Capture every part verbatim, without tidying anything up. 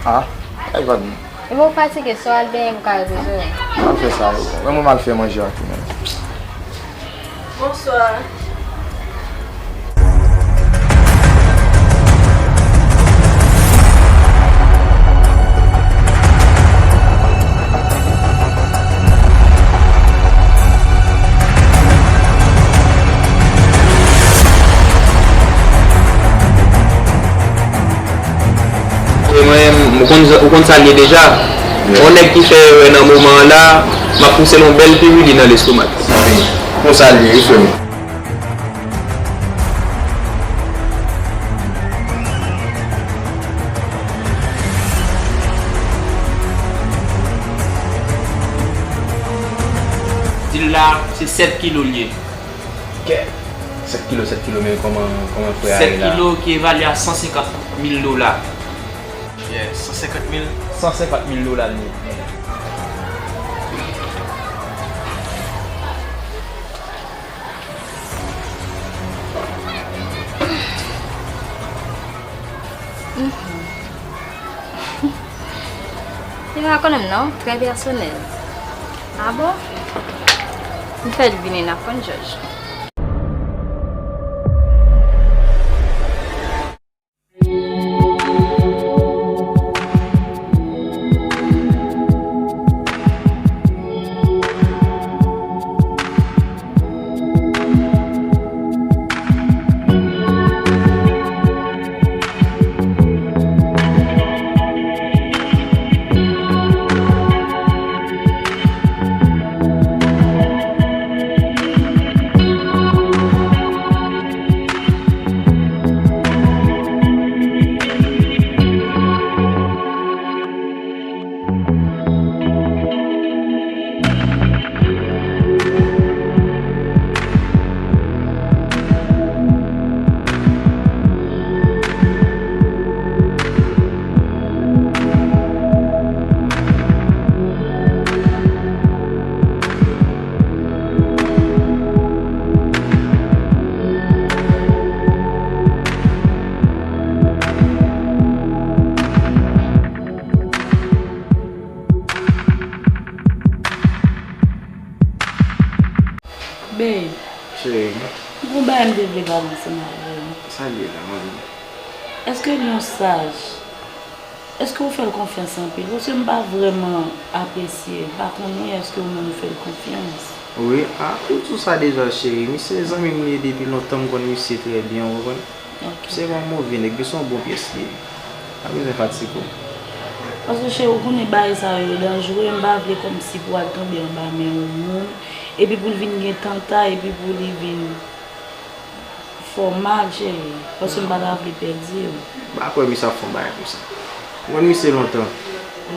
Ah, ay pa di. Epi w fatige, swa al benyen pou ka repoze w. M ap fè sa, wi. Mwen, mwen m al fè manje a tou, men. Bonswa. E mwen, ou konn, ou konn sa l ye deja. Yon nèg ki fè erè nan moman an la, m ap pouse l yon bèl pirili nan lestomak. Konsa l ye, wi, frè m. Dil la, se sèt kilo l ye. Kè! Sèt kilo, sèt kilo, men kòman, kòman frè a ye la? Sèt kilo ki evalye a san senkant mil dola. Yeah, san senkant mil? San senkant mil dola l ye. Mhm. Li pa konnen m non, trè pèsonèl. Ah bon? M fè l vini n ap konn jòj. Babe. Cheri. Gon bagay m te vle pale ansanm avè w. Sa l ye la, manmi? Èske l yon saj? Èske w fè l konfyans anpil? Paske m pa vrèman apresye. M pa konnen èske ou menm ou fè l konfyans. Wi, a, ou di w sa deja, cheri. Misye zanmi m li ye depi lontan, m konn misye trè byen, ou konprann? Ok. Se yon move nèg, li se yon bon pyès li ye. Pa bezwen fatige w. Paske cheri, ou konnen bagay sa yo danjere, m pa vle kòmsi pou w al tonbe anba men yon moun, epi pou l vin gen tanta, epi pou li vin fè w mal, cheri, paske m pa ta vle pèdi w. M pa kwè misye ap fè yon bagay konsa. M konn misye lontan.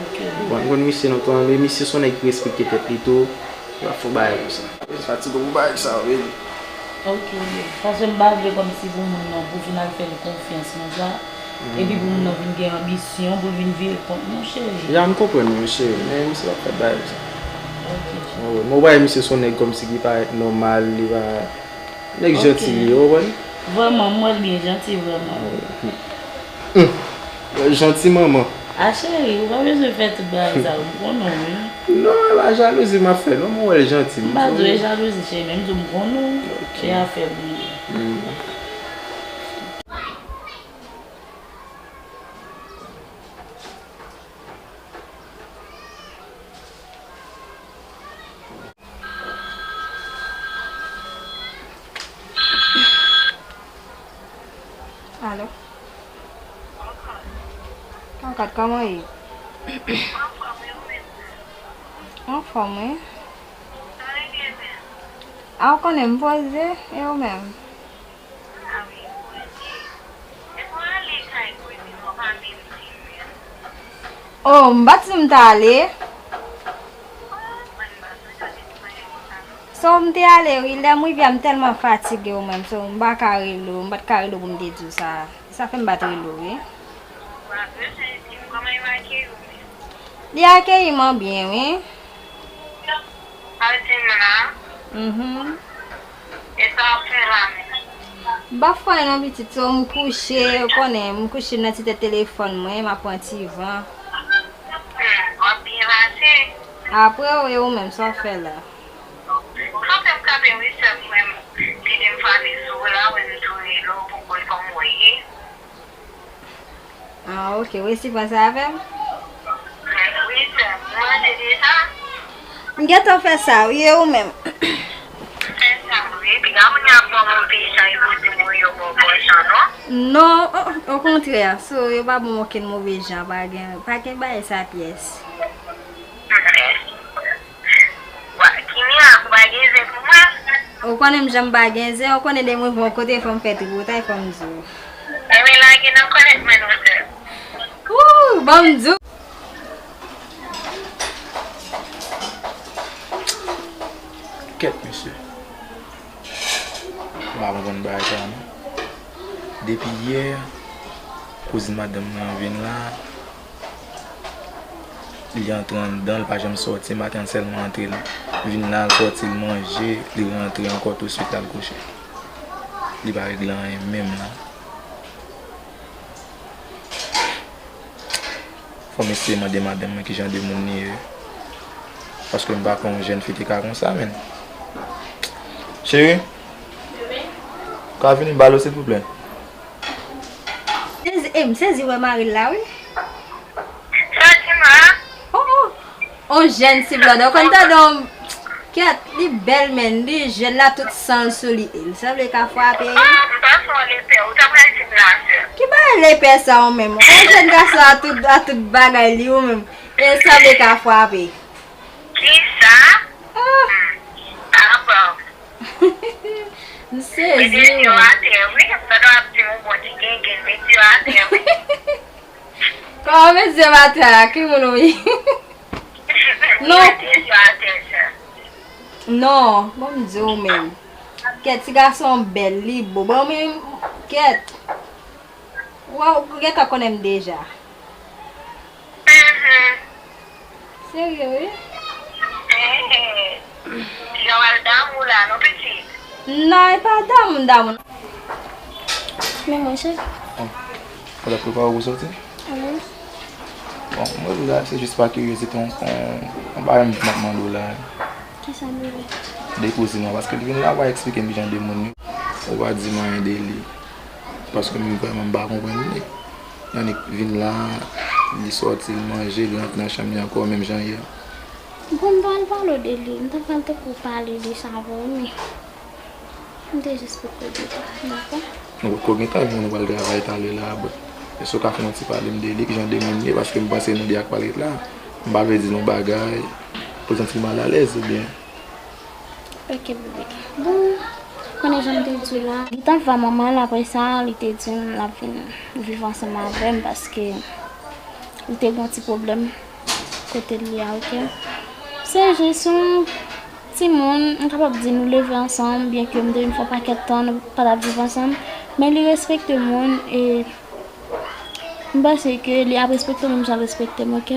Ok. Bon, m konn misye lontan, men misye se yon nèg ki respekte tèt li tou. Li pa fè yon bagay konsa. Fatige pou bagay sa yo, baby. Ok. Paske m pa vle kòmsi pou moun nan, pou w vin al fè l konfyans konsa. Epi pou moun nan vin gen anbisyon, pou l vin vire kont nou, cheri. Ya, m konprann ou, cheri, men misye pa fè bagay konsa. Ok, cheri. Mwen wè misye se yon nèg kòmsi ki parèt nòmal, li pa Nèg janti li ye, ou konprann? Vrèman, m wè l byen janti, vrèman. Hum. Janti manman. A cheri, ou pa bezwen fè tout bagay sa yo, m konnen w, wi. Non, e pa jalouzi m ap fè, non, m wè l janti. M pa di w e jalouzi, cheri, men m di w m konnen w. Ok. Se afè Bondye. Hmm. Alo. Ankat, kòman ye? Anfòm, wi. A, ou konnen m poze, e ou menm? Oh, m pa t di m t ale. So, m te ale, wi. Lè m rive a, m tèlman fatige, ou menm. So, m pa ka rele w. M pa t ka rele w pou m te di w sa. Sa fè m pa t rele w, wi. Li akeyi m an byen, wi. Al di m la. Mhm. E sa w ap fè la menm? M pa fè anyen non pitit, so m kouche, ou konnen, m kouche m nan ti tèt telefòn mwen, m ap pran ti van. Apre w, e ou menm, sa w fè la? Kanpe m kanpe wi sè m, mwen m di m fami sou ou la, wi m tou rele w pou konn kòman w ye. Ah, ok, w resi pran sa avè m? Wi sè m, ou manje deja? M gentan fè sa, wi, e ou menm? M fè sa wi, piga moun yo ap ban w move jan, yo di moun yo ba w bon jan non. Non, o- okontrè, so yo pa ban m okenn move jan, pa gen, pa gen bagay sa pyès. Wa, ki mirak ou pa gen zen pou mwen? Ou konnen m janm pa gen zen, ou konnen depi mwen rive yon kote fò m fè tripotay, fò m di w. Enben lage nan kòlèt mwen non sè. Ooh, ban m di w. Kèt mesye. M pa konprann bagay sa non. Depi yè, kouzin madanm nan vin la, li antre anndan, li pa janm sòti, maten an sèlman antre, li vin la, l sòti, l manje, li rantre ankò touswit, l al kouche. Li pa regle anyen menm la. Fò m eseye mande madanm mwen kijan de moun li ye. Paske m pa kwè yon jèn fi te ka konsa, menn. Cheri, ou ka vini m ba l ou, silvouplè? Sezi, e, m sezi wè mari l la, wi. Sa di m la? Oh, oh. On jèn ti blòdè, ou konn tande on, kèt, li bèl, menn, li jèn la, tout san l sou li, e l sanble ka frape, wi. Ah, m panse w lepè, ou ta pral di m la, sè. Ki bagay lepè sa, ou menm? On jèn gason a tout, a tout bagay li, ou menm, e l sanble ka frape. Kisa? Ah. Ah, bon. M sezi, mete yo atè, wi. Pandan w ap di m yon bon ti gengen, mete yo atè, wi. Kòman mesye maten an, ki moun ou ye? Non. Non, ban m di w menm. Kèt, ti gason bèl, li bo. Bon, men, kèt. Waw, ou gentan konnen m deja. Serye, wi. Jan w al damou la, non, pitit? Non, e pa damou, damou. Men mwen, cheri. Bon, ou ta prepare pou soti? Wi. Bon, mwen la, se jis pa kiryozite, yon, yon, yon bagay m ap mande w la. Kisa m bezwen? De kouzin nan, paske li vin la, w a eksplike m kijan de moun yo. Ou pa di m anyen de li. Paske m vrèman m pa konprann li. Yannick vin la, li sòti, li manje, li rantre nan chanm li ankò, menm jan yè. Bon, m pral pale w de li. M ta pral tankou pale de sa avè w, men m te jis poko di w, dakò? Nou potko gen tan, nou pral travay talè la, but èske w ka fè yon ti pale m de li, kijan de moun li ye, paske m panse nou de ak pale la. M pa vle di nou bagay pou l santi l malalèz, oubyen. Ok, bebe. Bon, konnen jan m te di w la. Li t ap va manman l, apre sa, li te di m l ap vin viv ansanm avè m paske li te gen yon ti pwoblèm kote l ye a, ok? Se jis yon timoun, m kapab di nou leve ansanm, byenke m te vin fè yon pakèt tan nou pa t ap viv ansanm, men li respekte moun e M panse ke li ap respekte w menm jan l respekte m, ok?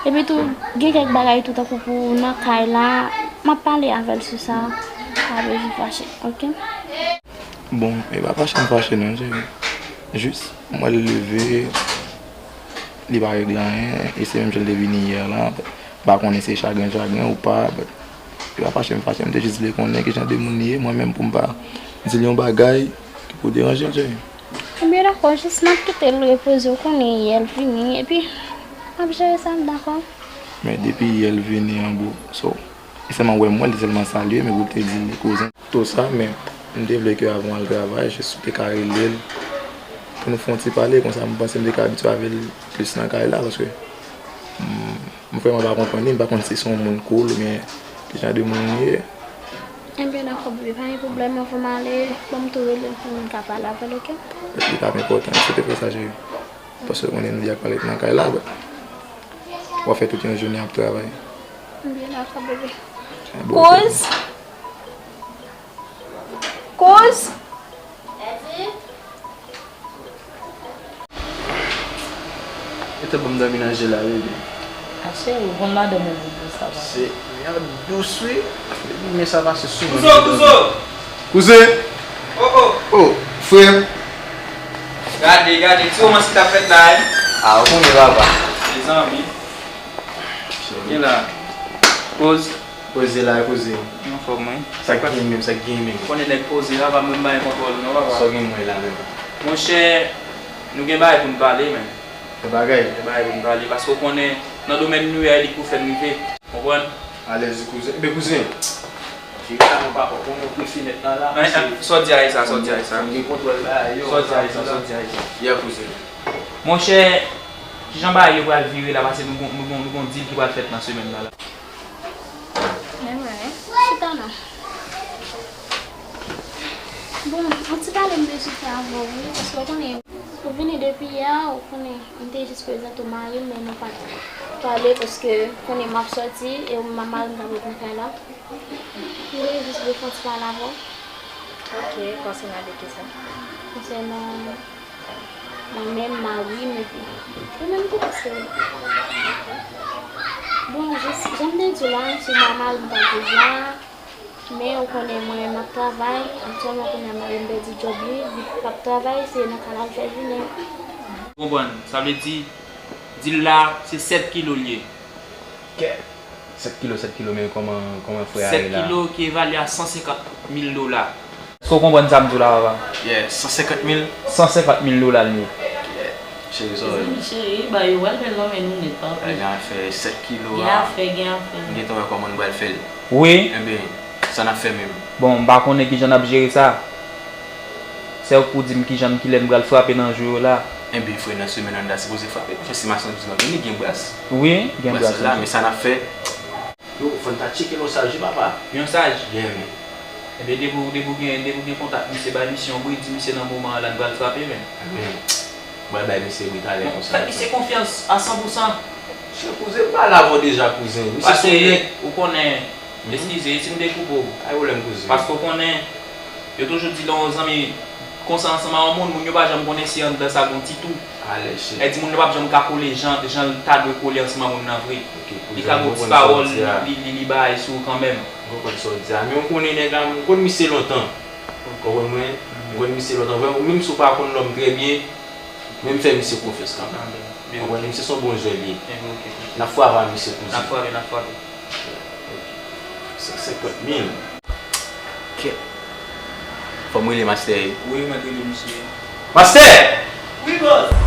Epi tou, gen kèk bagay tou tankou pou nan kay la, m ap pale avè l sou sa, pa bezwen fache, ok? Bon, e pa fache m fache non, cheri. Jis, m wè l leve, li pa regle anyen, e se menm jan l te vini yè la. M pa konnen se chagren, chagren ou pa, but li pa fache m fache, m te jis vle konnen kijan de moun li ye, mwen menm pou m pa di l yon bagay ki pou deranje l, cheri. Ebyen dakò, jis m ap kite l repoze, ou konnen yè l vini, epi m ap jere sa, m dakò. Men depi yè l vini an gwo, so, li sèlman wè m, wè l, li sèlman salye m, epi w te di l li kouzin. Tou sa, men m te vle ke avan w al travay, jis ou te ka rele l pou nou fè yon ti pale, konsa m panse m te ka abitye avè l plis nan kay la, paske m, m vrèman pa konprann li, m pa konn si se yon moun cool oubyen ki jan de moun li ye. Ebyen dakò, bebe, pa gen pwoblèm, anvan m ale, ban m tou rele l pou m ka pale avè l, ok? Li t ap enpòtan si w te fè sa, cheri. Paske w konnen nou de ak pale nan kay la, but w ap fè tout yon jounen ap travay. Ebyen dakò, bebe. Kouz! Kouz! Yo te ban m dòmi nan je la, bebe. A cheri, ou konn madanm ou bobo, sa va. Se, men ap dous, wi. Depi men sa pase souvan. Kouzo, kouzo! Kouze! Oh, oh! Oh, frè m! Gade, gade, ti romans ki t ap fèt la, wi. A, ou konnen, papa. Mezanmi. Cheri, Vin la. Poz. Poze la, kouzen. Anfòm, wi. Sa k gen menm, sa k gen menm. Konnen nèg poze la, pa menm bay kontwòl, non, papa. Sa w gen mwen la menm. Monchè, nou gen bagay pou n pale, men. Gen bagay? Gen bagay pou n pale, paske w konnen, nan domèn nou ye, li k pou fè n rive. Konprann? Alèz, kouzen. Ebyen, kouzen. Jere sa non papa, konnen w pli finèt nan la. Sa w di a sa, sa w di a sa. Fò m gen kontwòl bagay yo. Sa w di a sa, sa w di a sa. Yeah, kouzen. Monchè, kijan bagay yo pral vire la, paske nou gon, nou gon, nou gon deal ki pral fèt nan semèn nan la. Men mwen, chita non. Bon, yon ti pale m bezwen fè avè w, wi, paske w konnen, ou vini depi yè, ou konnen, m te jis prezante w mari m, men nou pa t pale, paske, ou konnen, m ap sòti, e ou menm ak mari m t ap ret nan kay la. M te jis vle fè yon ti pale avè w. Ok, konsènan de kisa? Konsènan mwen menm, mari m, epi ou menm tou, paske, bon, jis, jan m te di w la, se mwen ak mari m t ap viv la, men ou konnen mwen, m ap travay, aktyèlman, kounye a, mari m pèdi djòb li, li p ap travay, se nan kay la l fè jounen. Konprann, sa vle di, deal la, se sèt kilo l ye. Kè. Sèt kilo, sèt kilo, men kòman, kòman frè a ye la? Sèt kilo ki evalye a san senkant mil dola. Èske w konprann sa m di w la, papa? Yeah, san senkant mil? San senkant mil dola l ye. Yeah. Cheri, sa w ye? Mezanmi, cheri, bagay yo pral bèl nan men nou nèt, pa pè. Gen afè sèt kilo a. Gen afè, gen afè. M gentan wè kòman nou pral fè l. Wi. Ebyen, sa n ap fè menm? Bon, m pa konnen kijan n ap jere sa. Se ou k pou di m kijan, kilè m pral frape nan jou yo la. Enben, frè, nan semèn nan, n ta sipoze frape, paske si machandiz lan vini, gen bras. Wi, gen bras la, men sa n ap fè? Yo, fò n ta tcheke yon saj, wi, papa. Yon saj? Yeah, man. Enben, depi w, depi w gen, depi w gen kontak misye, bay misye yon bri, di misye nan moman an la, n pral frape, men. Ebyen, m pral bay misye bri talè konsa. Fè misye konfyans a san pou san. Chè kouzen, m pale avè w deja, kouzen. Misye se yon nèg. Ou konnen, eskize si m te koupe w. Pa gen pwoblèm, kouzen. Paske w konnen, yo toujou di lè yon zanmi konsa ansanm a yon moun, moun yo pa janm konnen si anndan sa gon ti tou. Alèz, chè. Sa vle di moun nan p ap janm ka kole jan, jan l ta dwe kole ansanm a moun nan vre. Ok, kouzen, m konprann sa w di a. Li ka gon ti pawòl, li, li, li bay sou ou kanmenm. M konprann sa w di a. Men w konnen nèg la, m konn misye lontan. Ou konprann mwen? M konn misye lontan. Vrèman, menm si w pa konn nonm trè byen, men m fè misye konfyans kanmenm. Ou konprann, misye se yon bon jwè li ye. N ap frape a misye, kouzen. N ap frape, n ap frape. San senkant mil. Kèt. Fò m rele mastè. Wi, mwen rele misye. Mastè! Wi, bòs.